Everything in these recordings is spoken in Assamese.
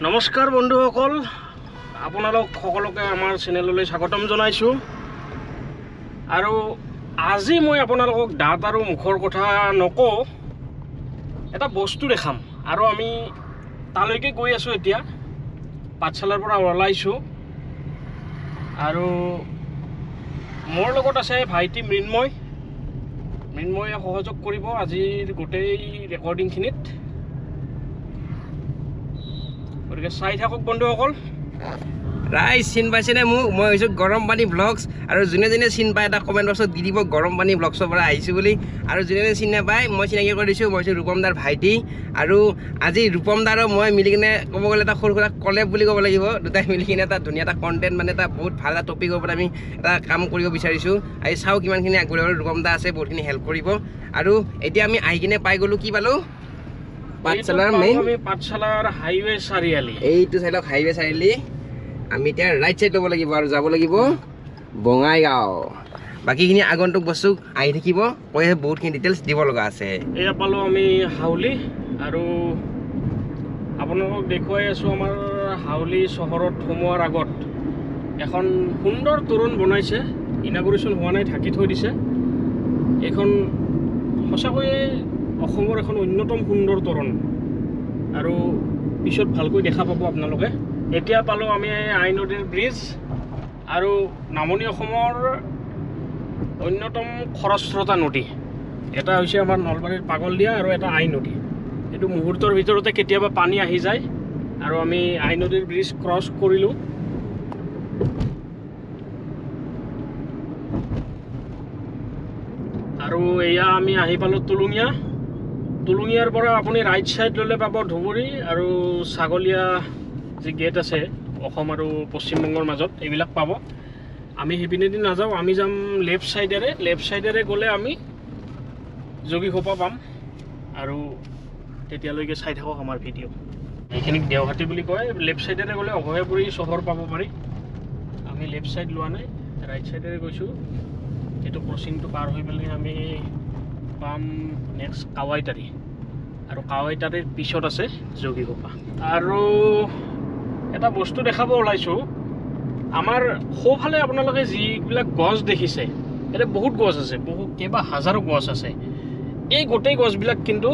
নমস্কাৰ বন্ধুসকল, আপোনালোক সকলোকে আমাৰ চেনেললৈ স্বাগতম জনাইছোঁ। আৰু আজি মই আপোনালোকক দাঁত আৰু মুখৰ কথা নকওঁ, এটা বস্তু দেখাম। আৰু আমি তালৈকে গৈ আছোঁ, এতিয়া পাঠশালাৰ পৰা ওলাইছোঁ। আৰু মোৰ লগত আছে ভাইটি মৃন্ময়। মৃন্ময়ে সহযোগ কৰিব আজিৰ গোটেই ৰেকৰ্ডিংখিনিত, গতিকে চাই থাকক বন্ধুসকল। ৰাইজ চিন পাইছেনে মোক? মই হৈছোঁ গৰম পানী ব্লগছ। আৰু যোনে যোনে চিন পায় এটা কমেণ্ট বক্সত দি দিব গৰম পানী ব্লগছৰ পৰা আহিছোঁ বুলি। আৰু যোনে যোনে চিন নাপায় মই চিনাকি কৰি দিছোঁ, মই হৈছোঁ ৰূপম দাৰ ভাইটি। আৰু আজি ৰূপম দাৰ আৰু মই মিলি কিনে ক'ব গ'লে এটা সৰু সুৰা কলেব বুলি ক'ব লাগিব, দুটাই মিলি কিনে এটা ধুনীয়া এটা কণ্টেণ্ট, মানে এটা বহুত ভাল এটা টপিকৰ ওপৰত আমি এটা কাম কৰিব বিচাৰিছোঁ। আজি চাওঁ কিমানখিনি আগবাঢ়িব। ৰূপম দা আছে, বহুতখিনি হেল্প কৰিব। আৰু এতিয়া আমি আহি কিনে পাই গ'লোঁ, কি পালোঁ? পাঠশালাৰ মেইন পাঠশালাৰ হাইৱে চাৰিআলি। এইটো চাই লওক, হাইৱে চাৰিআলি। আমি এতিয়া ৰাইট চাইড ল'ব লাগিব আৰু যাব লাগিব বঙাইগাঁও। বাকীখিনি আগন্তুক বস্তু আহি থাকিব, কৈ বহুতখিনি ডিটেইলছ দিব লগা আছে। এয়া পালোঁ আমি হাউলি। আৰু আপোনালোকক দেখুৱাই আছোঁ, আমাৰ হাউলি চহৰত সোমোৱাৰ আগত এখন সুন্দৰ তোৰণ বনাইছে। ইনাগুৰেশ্যন হোৱা নাই, ঢাকি থৈ দিছে। এইখন সঁচাকৈয়ে অসমৰ এখন অন্যতম সুন্দৰ তোৰণ, আৰু পিছত ভালকৈ দেখা পাব আপোনালোকে। এতিয়া পালোঁ আমি আই নদীৰ ব্ৰিজ, আৰু নামনি অসমৰ অন্যতম খৰস্ৰোতা নদী। এটা হৈছে আমাৰ নলবাৰীৰ পাগলদিয়া আৰু এটা আই নদী। এইটো মুহূৰ্তৰ ভিতৰতে কেতিয়াবা পানী আহি যায়। আৰু আমি আই নদীৰ ব্ৰিজ ক্ৰছ কৰিলোঁ। আৰু এয়া আমি আহি পালোঁ টুলুঙীয়া। টুলুঙীয়াৰ পৰা আপুনি ৰাইট ছাইড ল'লে পাব ধুবুৰী আৰু ছাগলীয়া যি গেট আছে অসম আৰু পশ্চিমবংগৰ মাজত, এইবিলাক পাব। আমি সেইপিনেদি নাযাওঁ, আমি যাম লেফ্ট ছাইডেৰে। লেফ্ট ছাইডেৰে গ'লে আমি যোগীঘোপা পাম। আৰু তেতিয়ালৈকে চাই থাকক আমাৰ ভিডিঅ'। এইখিনিক দেওহাটী বুলি কয়। লেফ্ট ছাইডেৰে গ'লে অভয়াপুৰী চহৰ পাব পাৰি। আমি লেফ্ট ছাইড লোৱা নাই, ৰাইট ছাইডেৰে গৈছোঁ। এইটো ক্ৰচিংটো পাৰ হৈ পেলাই আমি পাম নেক্সট কাৱাইটাৰী, আৰু কাৱাইটাৰীৰ পিছত আছে যোগীঘোপা। আৰু এটা বস্তু দেখাব ওলাইছোঁ, আমাৰ সোঁফালে আপোনালোকে যিবিলাক গছ দেখিছে, ইয়াতে বহুত গছ আছে, বহু কেইবা হাজাৰো গছ আছে। এই গোটেই গছবিলাক কিন্তু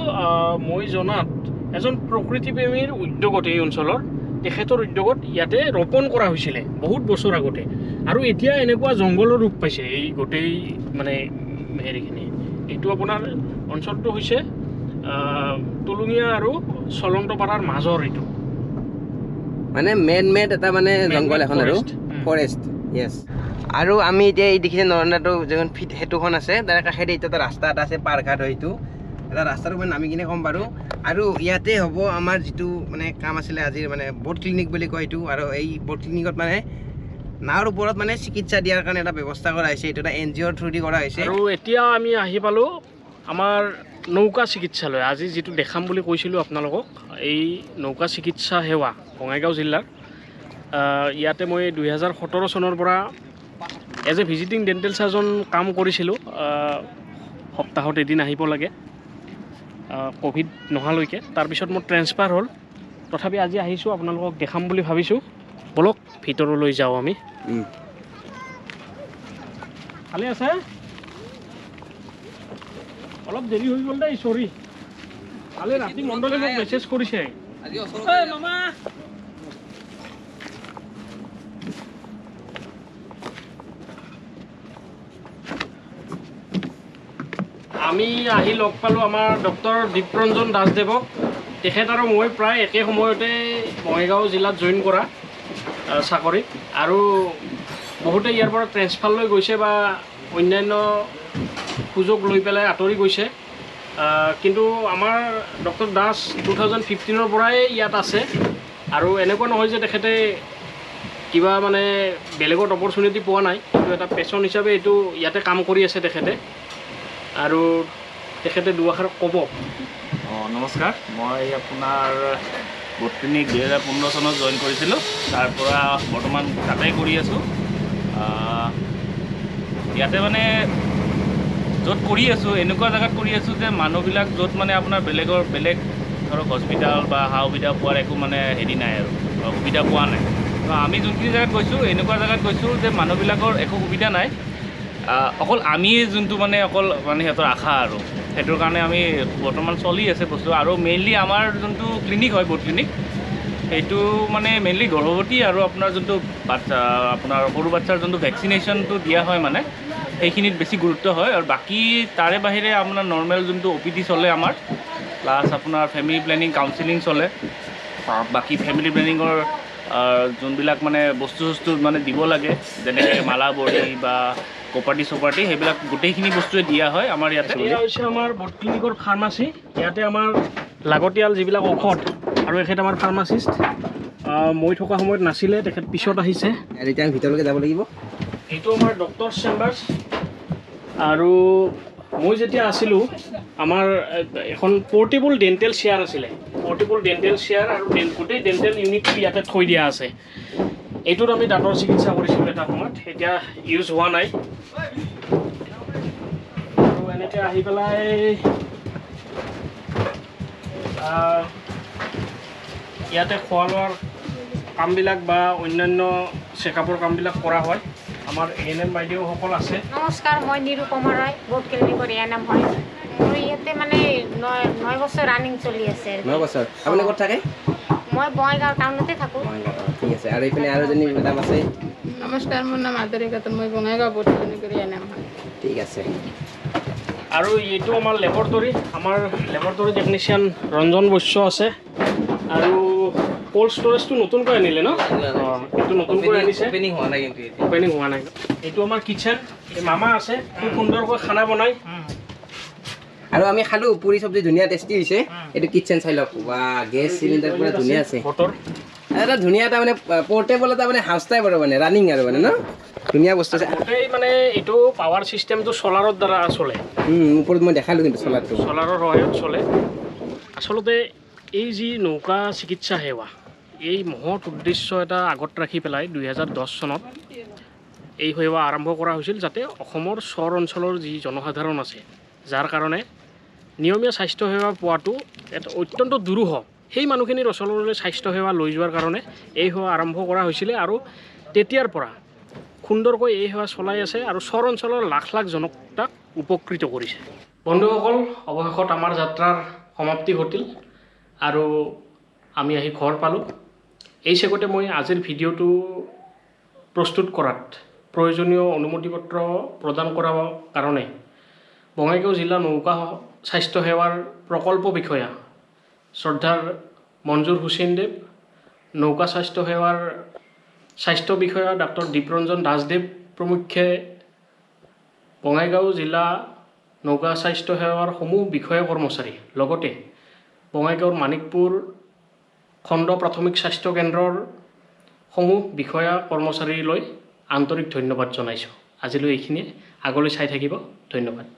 মই জনাত এজন প্ৰকৃতিপ্ৰেমীৰ উদ্যোগত, এই অঞ্চলৰ তেখেতৰ উদ্যোগত ইয়াতে ৰোপণ কৰা হৈছিলে বহুত বছৰ আগতে। আৰু এতিয়া এনেকুৱা জংঘলৰ ৰূপ পাইছে এই গোটেই মানে হেৰিখিনি। এইটো আপোনাৰ অঞ্চলটো হৈছে টুলুঙীয়া আৰু চলন্তপাৰাৰ মাজৰ, এইটো মানে মেন মেড এটা মানে জংঘল এখন আৰু ফৰেষ্ট। য়েছ। আৰু আমি এতিয়া এই দেখিছে নৰনাটো যিখন সেতুখন আছে, তাৰ কাষেদি এতিয়া এটা ৰাস্তা এটা আছে পাৰঘাট হয়। এইটো এটা ৰাস্তাটো মই নামি কিনে ক'ম বাৰু। আৰু ইয়াতে হ'ব আমাৰ যিটো মানে কাম আছিলে আজিৰ, মানে ব'ট ক্লিনিক বুলি কয় এইটো। আৰু এই ব'ট ক্লিনিকত মানে নাৱৰ ওপৰত মানে চিকিৎসা দিয়াৰ কাৰণে এটা ব্যৱস্থা কৰা হৈছে। এইটো এটা এন জি অ'ৰ থ্ৰুদি কৰা হৈছে। আৰু এতিয়া আমি আহি পালোঁ আমাৰ নৌকা চিকিৎসালয়। আজি যিটো দেখাম বুলি কৈছিলোঁ আপোনালোকক, এই নৌকা চিকিৎসা সেৱা বঙাইগাঁও জিলাৰ। ইয়াতে মই 2017 চনৰ পৰা as a visiting dental surgeon কাম কৰিছিলোঁ। সপ্তাহত এদিন আহিব লাগে ক'ভিড নহালৈকে। তাৰপিছত মোৰ ট্ৰেন্সফাৰ হ'ল। তথাপি আজি আহিছোঁ, আপোনালোকক দেখাম বুলি ভাবিছোঁ। ব'লক ভিতৰলৈ যাওঁ আমি। ভালে আছে? অলপ দেৰি হৈ গ'ল দেই, চৰি। কালি ৰাতি মণ্ডলে মোক মেছেজ কৰিছে। আমি আহি লগ পালোঁ আমাৰ ডক্টৰ দীপৰঞ্জন দাসদেৱক। তেখেত আৰু মই প্ৰায় একে সময়তে বঙাইগাঁও জিলাত জইন কৰা চাকৰিত। আৰু বহুতে ইয়াৰ পৰা ট্ৰেন্সফাৰ লৈ গৈছে বা অন্যান্য সুযোগ লৈ পেলাই আঁতৰি গৈছে। কিন্তু আমাৰ ডক্টৰ দাস 2015ৰ পৰাই ইয়াত আছে। আৰু এনেকুৱা নহয় যে তেখেতে কিবা মানে বেলেগত অপৰচুনিটি পোৱা নাই, কিন্তু এটা পেচন হিচাপে এইটো ইয়াতে কাম কৰি আছে তেখেতে। আৰু তেখেতে দুআষাৰ ক'ব। অঁ, নমস্কাৰ। মই আপোনাৰ বোট ক্লিনিক 2015 চনত জইন কৰিছিলোঁ। তাৰ পৰা বৰ্তমান তাতেই কৰি আছোঁ। ইয়াতে মানে য'ত কৰি আছোঁ, এনেকুৱা জেগাত কৰি আছোঁ যে মানুহবিলাক য'ত মানে আপোনাৰ বেলেগৰ বেলেগ ধৰক হস্পিটেল বা সা সুবিধা পোৱাৰ একো মানে হেৰি নাই আৰু সুবিধা পোৱা নাই। তো আমি যোনখিনি জেগাত গৈছোঁ, এনেকুৱা জেগাত গৈছোঁ যে মানুহবিলাকৰ একো সুবিধা নাই, অকল আমিয়ে যোনটো মানে অকল মানে সিহঁতৰ আশা আৰু সেইটোৰ কাৰণে আমি বৰ্তমান চলি আছে বস্তু। আৰু মেইনলি আমাৰ যোনটো ক্লিনিক হয় বোট ক্লিনিক, সেইটো মানে মেইনলি গৰ্ভৱতী আৰু আপোনাৰ যোনটো বাচ্চা, আপোনাৰ সৰু বাচ্ছাৰ যোনটো ভেকচিনেশ্যনটো দিয়া হয় মানে সেইখিনিত বেছি গুৰুত্ব হয়। আৰু বাকী তাৰে বাহিৰে আপোনাৰ নৰ্মেল যোনটো অ' পি ডি চলে আমাৰ, প্লাছ আপোনাৰ ফেমিলি প্লেনিং কাউন্সিলিং চলে, বাকী ফেমিলি প্লেনিঙৰ যোনবিলাক মানে বস্তু চস্তু মানে দিব লাগে, যেনেকৈ মালা বড়ি বা কপাৰ্টি চপাৰ্টি, সেইবিলাক গোটেইখিনি বস্তুৱে দিয়া হয় আমাৰ ইয়াতে। এয়া হৈছে আমাৰ বোট ক্লিনিকৰ ফাৰ্মাচী। ইয়াতে আমাৰ লাগতিয়াল যিবিলাক ঔষধ, আৰু এখেত আমাৰ ফাৰ্মাচিষ্ট। মই থকা সময়ত নাছিলে, তেখেত পিছত আহিছে। আৰু এতিয়া আমি ভিতৰলৈকে যাব লাগিব। এইটো আমাৰ ডক্টৰ চেম্বাৰ্ছ। আৰু মই যেতিয়া আছিলোঁ, আমাৰ এখন পৰ্টেবল ডেণ্টেল চেয়াৰ আছিলে, পৰ্টেবল ডেণ্টেল চেয়াৰ আৰু গোটেই ডেণ্টেল ইউনিটটো ইয়াতে থৈ দিয়া আছে। এইটোত আমি দাঁতৰ চিকিৎসা কৰিছিলোঁ এটা সময়ত, এতিয়া ইউজ হোৱা নাই। আৰু এনেকৈ আহি পেলাই ইয়াতে খোৱা লোৱাৰ কামবিলাক বা অন্যান্য চেকআপৰ কামবিলাক কৰা হয়। আমাৰ এ এন এম বাইদেউসকল আছে। নমস্কাৰ, মই নিৰুপমা ৰয়, বোট ক্লিনিকৰ এ এন এম হয়। মোৰ ইয়াতে মানে 9 বছৰ ৰানিং চলি আছে আৰু। 9 বছৰ। আপুনি ক'ত থাকে? মই বঙাইগাঁও টাউনতে থাকোঁ। বঙাইগাঁও, ঠিক আছে। আৰু এইপিনে আৰু এজনী মেডাম আছে। নমস্কাৰ, মোৰ নাম আদৰি খাতুন, মই বঙাইগাঁও বোট ক্লিনিকৰ এ এন এম হয়। ঠিক আছে। আৰু এইটো আমাৰ লেবৰেটৰী। আমাৰ লেবৰেটৰী টেকনিচিয়ান ৰঞ্জন বৈশ্য আছে। আৰু ক'ল্ড ষ্ট'ৰেজটো নতুনকৈ আনিলে ন? অঁ, এইটো নতুনকৈ আনিছে। অপেনিং হোৱা নাই কিন্তু এতিয়া। অপেনিং হোৱা নাই। এইটো আমাৰ কিটচেন। এই মামা আছে, খুব সুন্দৰকৈ খানা বনায়। আৰু আমি খালোঁ পুৰি চব্জি, ধুনীয়া টেষ্টি হৈছে। এইটো কিটচেন চাই লওক বা গেছ চিলিণ্ডাৰ পুৰা ধুনীয়া আছে। বতৰ এটা ধুনীয়া এটা মানে পৰ্টেবল এটা মানে হাউচ টাইপ আৰু মানে ৰানিং আৰু মানে ন ধুনীয়া বস্তু আছে। গোটেই মানে এইটো পাৱাৰ চিষ্টেমটো চ'লাৰৰ দ্বাৰা চলে। ওপৰত মই দেখালোঁ কিন্তু চলাৰটো। চ'লাৰৰ সহায়ত চলে। আচলতে এই যি নৌকা চিকিৎসা সেৱা, এই মহৎ উদ্দেশ্য এটা আগত ৰাখি পেলাই 2010 চনত এই সেৱা আৰম্ভ কৰা হৈছিল, যাতে অসমৰ চৰ অঞ্চলৰ যি জনসাধাৰণ আছে, যাৰ কাৰণে নিয়মীয়া স্বাস্থ্যসেৱা পোৱাটো এটা অত্যন্ত দুৰূহ, সেই মানুহখিনিৰ ওচৰলৈ স্বাস্থ্যসেৱা লৈ যোৱাৰ কাৰণে এই সেৱা আৰম্ভ কৰা হৈছিলে। আৰু তেতিয়াৰ পৰা সুন্দৰকৈ এই সেৱা চলাই আছে আৰু চৰ অঞ্চলৰ লাখ লাখ জনতাক উপকৃত কৰিছে। বন্ধুসকল, অৱশেষত আমাৰ যাত্ৰাৰ সমাপ্তি ঘটিল আৰু আমি আহি ঘৰ পালোঁ। এই চেগতে মই আজিৰ ভিডিঅ'টো প্ৰস্তুত কৰাত প্ৰয়োজনীয় অনুমতি পত্ৰ প্ৰদান কৰাৰ কাৰণে বঙাইগাঁও জিলা নৌকা স্বাস্থ্য সেৱাৰ প্ৰকল্প বিষয়া শ্ৰদ্ধাৰ মঞ্জুৰ হুছেইন দেৱ, নৌকা স্বাস্থ্য সেৱাৰ স্বাস্থ্য বিষয়া ডাক্তৰ দীপৰঞ্জন দাসদেৱ প্ৰমুখ্যে বঙাইগাঁও জিলা নৌকা স্বাস্থ্য সেৱাৰ সমূহ বিষয়া কৰ্মচাৰী, লগতে বঙাইগাঁৱৰ মানিকপুৰ খণ্ড প্ৰাথমিক স্বাস্থ্য কেন্দ্ৰৰ সমূহ বিষয়া কৰ্মচাৰীলৈ আন্তৰিক ধন্যবাদ জনাইছোঁ। আজিলৈ এইখিনিয়ে। আগলৈ চাই থাকিব। ধন্যবাদ।